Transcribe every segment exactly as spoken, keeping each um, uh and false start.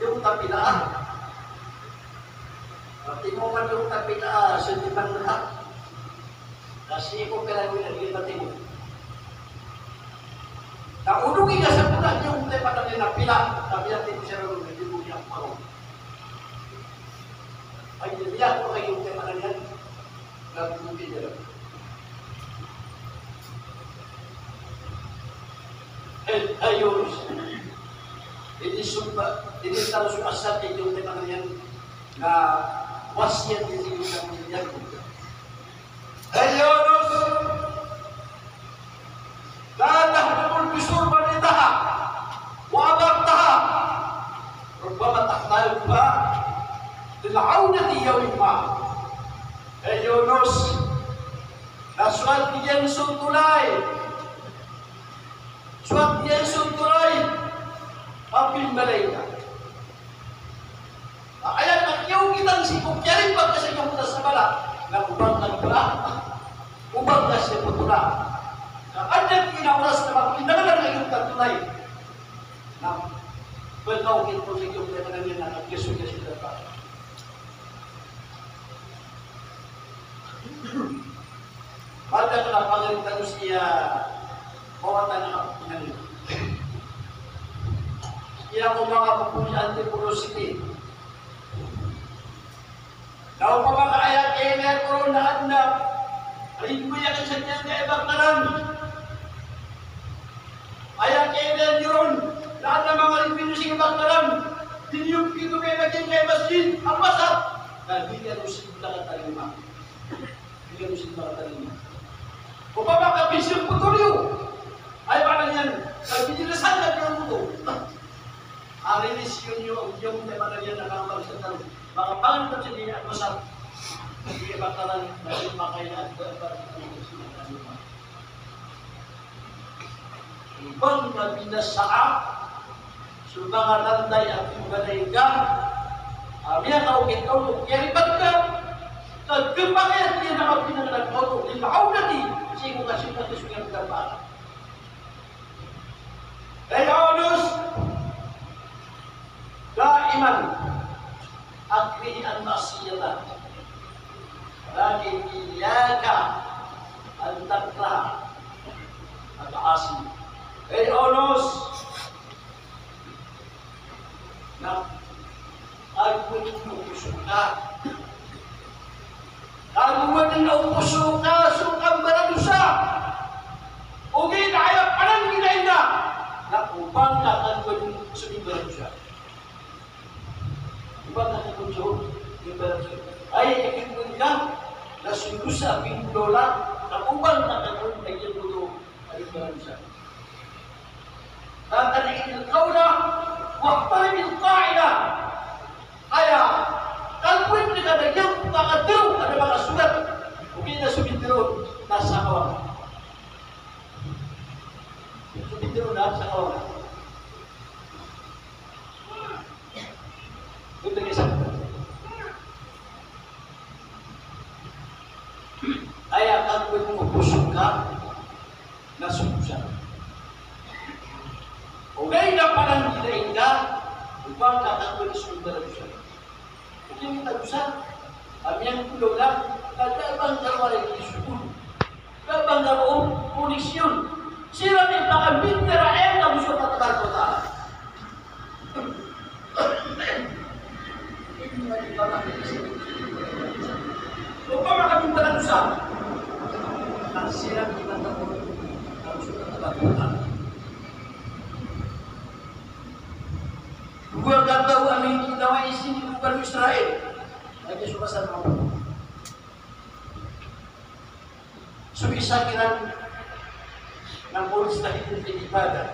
Iyo tapila. Pati mo man iyo tapila, so di man na. Na sii ko pila iyo na di matimo. Na o di ka sa pila iyo, di matimo na pila, tapi iyo timo siya ron, di mo siya paro. Ay, di ako kayo kay Maria. Nagbuti niya. Eh, ayos. Ini sumba, ini tayo sa asal kay Maria na wasiyat ini sa Maria. Ay Yunus, la tahmilul jusur banitaha wa abartaha. Rubbama tahtajuha lil audati yawmin ma. Ay Yunus, na so adn iyan so tolay. So adn iyan so tolay a pimbalay ka. Aya na kiyaogitan sii ko kiyaribat ka sa giyoto a sabala, na o ba ngka ba, o ba ngka siya pthola. Na adn a oras na mapindalan ka giyoto a tolay. Na pkaogit ko sa giyoto a tolay na kagiya so giya so Siya, mawatan a kapinang. Siya ko manga pupuli Antipolo City. Na opama ka aya kiyaya ko ron na adn a ridoay akn sa giyangkaya baktaran. Aya kiyaya ko ron na adn a manga ridoay sa giyangkaya baktaran. Di niyo pkikobay a giyangkaya masjid, Al-Mazhar. Na di kano sii makatarima. Di kano sii makatarima. Opama ka pizempotol iyo. Aya maana niyan, ka pizempotol iyo. Ari ni siyon iyo, iyo mo tayo maana niyan na kambal sa tano. Makapangan ka sa niya, masal. Hindi ka bakalan, dahil makaila at dapat ang mga sinasabi mo. Ibang na binasa, so manga landay a pimbalay ka, a miyakaokit ka oto, kiyaribat ka, ka gempakay a tiyan a kapinang na ka oto, di makaokit, sii ko kasi ka, kasi ka gempakay. Ay, Aunus, daiman, akrihi al-ma'siyata, lakin iyyaka an takraha al-ma'asi. Ay, Aunus, na, kagiya dn o poso ka. Kagiya dn o poso ka so kambaradosa. Ogaid na aya pananggilai ngka na oba ngka kagiya dn so mimbaradosa. Oba ngka kagiya dn so mimbaradosa. Aya ipikir ngka na so dosa a pinggolaola na oba ngka kagiya dn a mimbaradosa. Tanqid al-qawla wahtarim al-qa'ila. Aya kalbowit ka na giyangkoto a katharo a da a makasogat. Ogaid na so pitharo na sangkawan ka. So pitharo na sangkawan ka. Oto isa. Aya kagiya dn o poso ka na so dosa. Ogaid na pananggilai ngka, oba ngka kagiya dn so mimbaradosa. Ogaid na dosa a miyangkolaola, ka da a ba ngka roo a isogo. Da a ba ngka roo o koneksyon. Siran i pakambitiyara iyan ago so Allah Tabaraka wa Ta'ala. Opama ka mimbaradosa, na siran i matago ago so Allah Tabaraka wa Ta'ala. Dowa kataw a mingginawai sii ko Banu Israil. Lagid so masa na So isa kiran na mujtahid fil ibadah,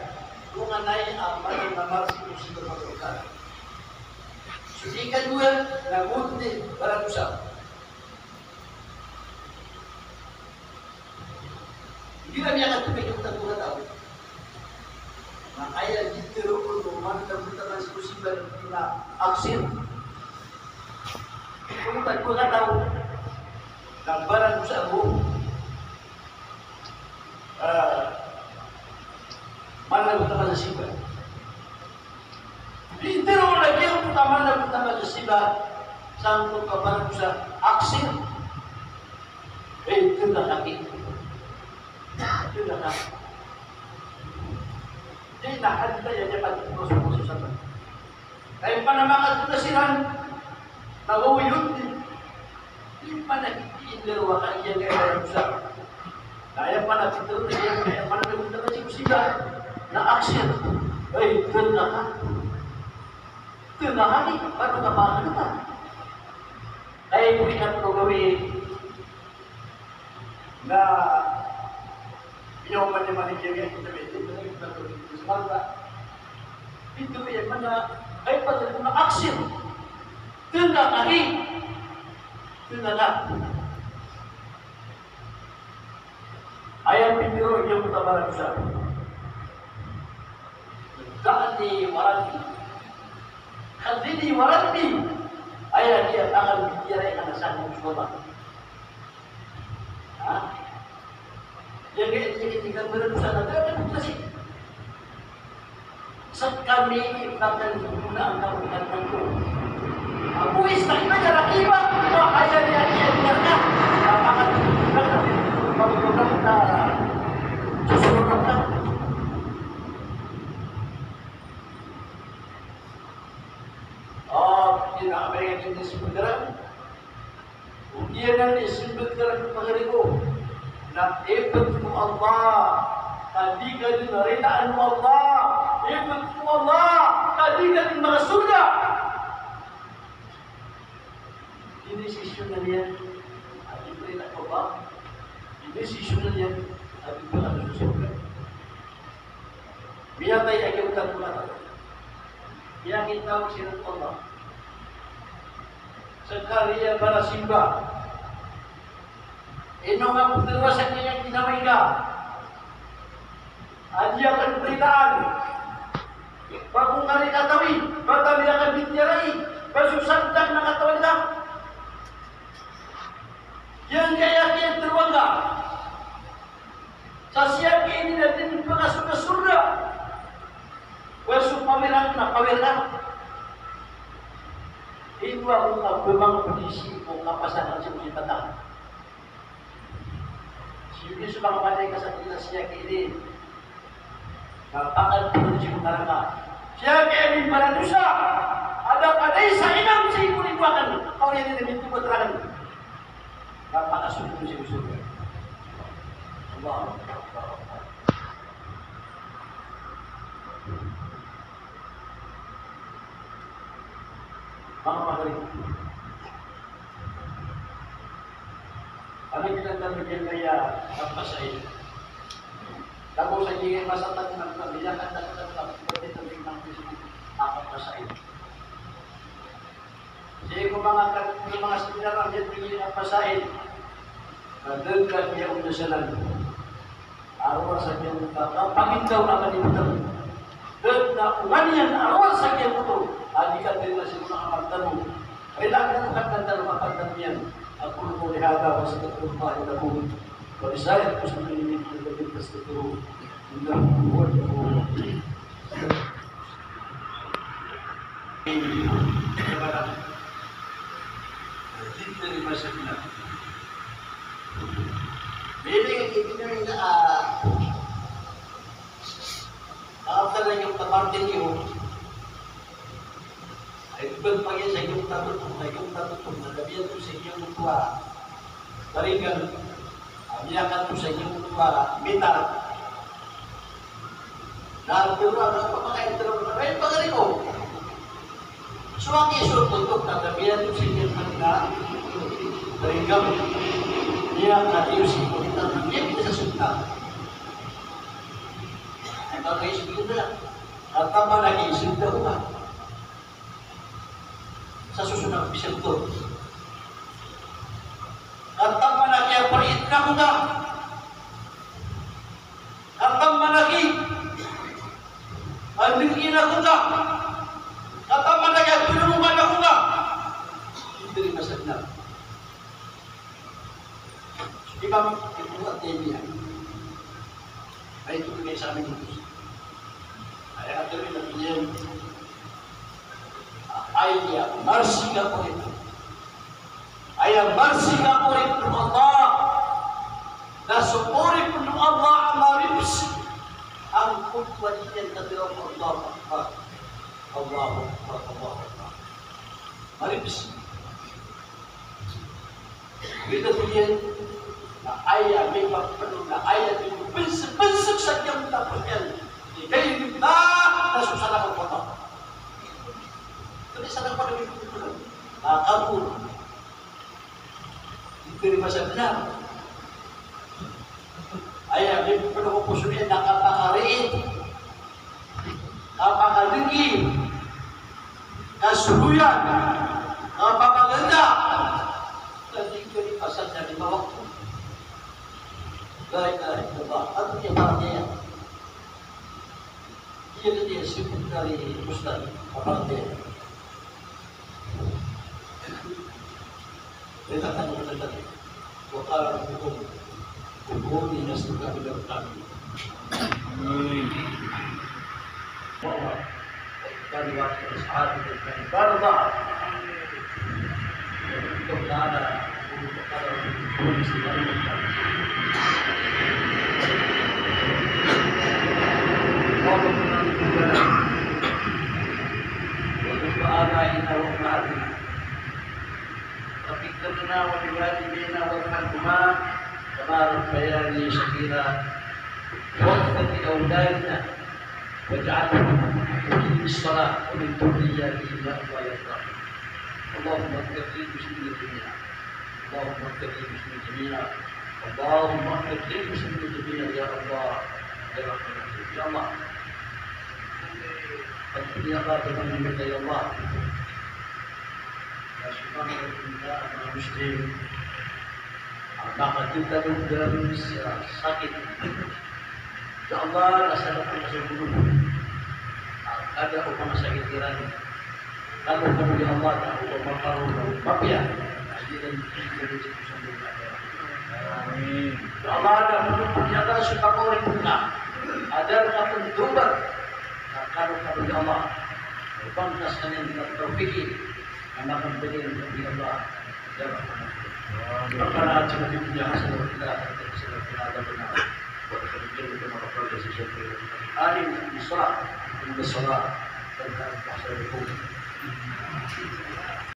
tonganay a manamal sii ko sii ko pagkakala. So ikadowa na mujtahid baradosa. Igira miyakatopik oto a dowa kataw. Na aya di tharoon o manamal sii ko simba na aksir. Oto a dowa kataw na baradosa bo. Ah, manamal sii ko simba. Di tharoon a giyangkoto a manamal sii ko simba sangkoto a baradosa aksir. Eh, tharoon a kaki. Tharoon a kaki. Di na hadith a aya pitharo o Rasul sallallahu alaihi wasallam. Aya pman a makatharo siran na wawiyon di. Di pman a kikiindar o aka iyan kaya baradosa. Na aya pman a pitharo na aya pman a manamal sii ko simba na aksir. Ay, tharoon a kaki. Tharoon a kaki, paano ka paano ka? Ay, buhay na pagawin. Na, ino man niyan man iyan, ino man niyan man iyan, ino man niyan man iyan, ino man niyan man iyan, ay, pati ko na aksir. Tharoon a kaki. Tharoon a kaki. Aya pitharo iyan ko baradosa. Da'ni wa Rabbi. Khallini wa Rabbi. Aya di a akan bibiyarai ka na sa Allah. Ha? Aya di, aya di ka baradosa na da a kasi. Sekami ipakan guna angka bukan tentu. Abu Ishaq ibadah rakiba, wah, aya di, aya di, aya di, aya di, aya di, aya di, aya di, Ino a ba iyan di smbagaran? O iyan na di smbagaran, pagari ko, na ibt ko Allah, ka di ka dn ridaan o Allah. Ibt ko Allah, ka di ka dn makasorga. Dinisisyonan iyan a di prila ko Allah. Dinisisyonan iyan a di prila ko sorga. Miyatay a giyangkoto a taw. Miyakitaw siran ko Allah. Sekali a barasimba. Ino nga ptharoa sa giya ginawa iyan? A di akn prilaan. Ba ko ngari katawi, ba tami akn bitiyarai, ba so sandag na katawan ka. Giyangkaya kiyatharoa ngka. Sa siyaki ini na di pakasorga-sorga. Wa so pawira na pawira. Ino ako ka bamang pdisi ko kapasaran sa miyatay. Siyaki so manga matay ka sa siyaki ini. Kapakad ko sii ko naraka. Siyaki ini manadosa. Ada ka da isa inam sii ko liwakan. Kaw ini na mitobat rakn. Kapakasok ko sii ko sorga. Allahu Akbar. Manga pagari. Ano kita tabiyan kaya kapasain? Tapos sa giyangkaya masa tano na tabiyan ka, tabiyan ka, tabiyan ka, tabiyan ka, tabiyan ka, kapasain. Sii ko manga kat-, manga seminar a giyangkaya kapasain. Na da ka niyan onasalan. A rowar sa giyangkoto a kapagintaw a kanibotan. Da dn a oman iyan a rowar sa giyangkoto a di katharo sii ko manga amal tano. Kailangan tano, kailangan tano a katharo iyan. أقول قولي هذا وأستغفر الله لي ولكم ولسائر المسلمين من كل ذنب فاستغفروه إنه هو الغفور الرحيم. Bili, ito na yun, ah, ah, talagang tapartin niyo. Ay, ibang pagyan sa iyong tatutong, sa iyong tatutong, na gabi ito sa iyong kuwa. Balikan, ah, biyakan ko sa iyong kuwa, mitar. Na tharoa, na pamakain tharoa, na, ay, pagari ko. So, aki so tutok na tabiyan ko sa inyo kanila, ringam. Niya ka tiyo si kulita na niya sa sunta. Ay, pagari sa sunta. At tama lagi, sunta ko ba? Sa susunod, bisan ko. At tama lagi, ang pariit na ko ba? Katawan a ki, andeng ina ko ka. Katawan a ki, andeng ina ko ka. Hindi rin masagna. Imam, ito at niya. Ay, ito rin sa amin ito. Ay, ito rin at niya. Ay, niya, marsi ka po ito. Aya marsi ka oripn o Allah. Na so oripn o Allah a maribs. Angkoto a di niyan katharo, Allahu Akbar. Allahu Akbar, Allahu Akbar. Maribs. Bida ko iyan, na aya mipapno, na aya mipapnsbnsb sa giyangkoto a pn iyan. Di kayo di na, na so salakaw ko Allah. Kadi salakaw ko Allah. Na kabur. Ito rin masabnar. Aya, di pwede ko po sabihin na kapakariit, kapakadenggi, kasuluyan, kapakaganda. Kasi ito rin pasal na lima waktu. La ilaha illallah. Ano yung parang niya? Iya, iya, sibuk dari Ustaz, apa dia? Dia tak tahu, dia tak tahu. Wa qala rabbukum ud'uni astajib lakum. Amin. Wa qala rabbukum ud'uni astajib lakum. وآبائنا وأمهاتنا، رب اغفر لنا ولوالدينا وارحمهما كما ربياني صغيرا، وارزق أولادنا واجعلهم مقيمي الصلاة ومن ذرياتهم يا الله يا رب. اللهم اغفر للمسلمين جميعا. اللهم اغفر للمسلمين جميعا. اللهم اغفر للمسلمين جميعا يا الله يا رب العالمين. يا الله. Pagpiliya ka sa mga ya Allah. Na so manga Muslim a makatitadog sa sakit. Ya Allah, na sa datar na so goro a kada o pangasakit iran. Kano kano ya Allah na o makaroon o mapiya. Amin. Ya Allah, na pagpiliya ka so manga oripn ka a da rka pn tobat. Na kano kano ya Allah. Bangkas kami na tawfiki. Anak ang bigyan ng Allah. Ya Rabbana. Rabbana atina fid dunya hasanah wa fil akhirati hasanah wa qina adhaban nar. Wa adkhilna jannata ma'al abrar. Amin. Inna salata tanha anil fahsha'i wal munkar.